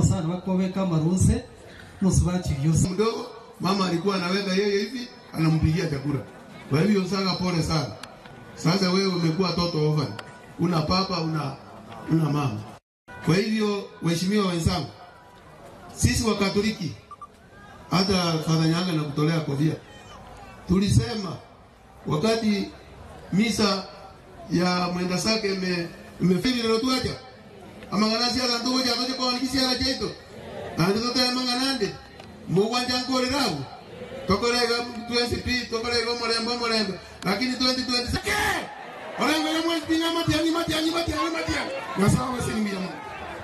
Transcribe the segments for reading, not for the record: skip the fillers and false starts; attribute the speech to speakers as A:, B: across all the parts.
A: sana bakobeka amarunse mosubati oyio.
B: Mdogo mama alikuwa anaweka yeye hivi anampigia chakula. Kwa hivyo Saka, pole sana. Sasa wewe umekuwa toto orphan, una papa una, una mama. Kwa hivyo waheshimiwa wenzangu, sisi wa Katoliki, hata Father Nyanga na kutolea kofia, tulisema wakati misa ya mwenda zake imefivilelotuacha amang'ana siara ntugo chatoche kooni kisiara chaito naende totebe mang'ana ande mogwancha nkorere abwo tokorega twensi pi tokorega omorembe omorembe lakini 2026 orengo ya mwezi pi ng'a matiang'i matiang'i matiang'i matiang'i Nyasaye abaseni mbuya mono.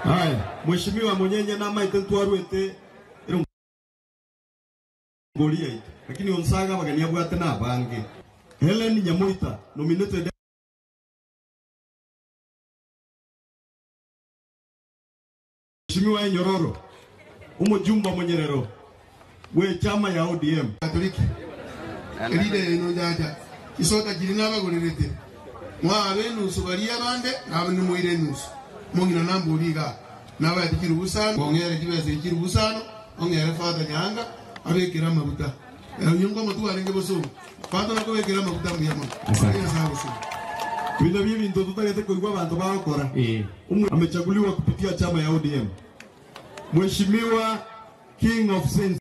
C: Haya, Mheshimiwa Monyenye namaete ntwarwete erongori yaito, lakini Onsaga abageni abwate nabange. Hellen Nyamoita nominated Mheshimiwa Enyororo, omojumbe omonyerero bw'echama ya ODM.
B: Katoliki erinde yaino njacha chisota chiria nabagorerete mwabe enusu baria abande nabe nimoire enusu omong'ina namborie igaa nabaete chirubu isano ong'ere chibesa echi chirubu isano ong'ere Father Nyaanga abekere amaguta oyio nkomotwe arenge bosongo Father nakobekere amaguta mbuya mono
C: Asante.
B: Nyasaye agosime.
C: Ebinto bi'ebinto totagete koigwa abanto bagokora. Amechaguliwa kupitia chama ya ODM. Mheshimiwa King of Saints.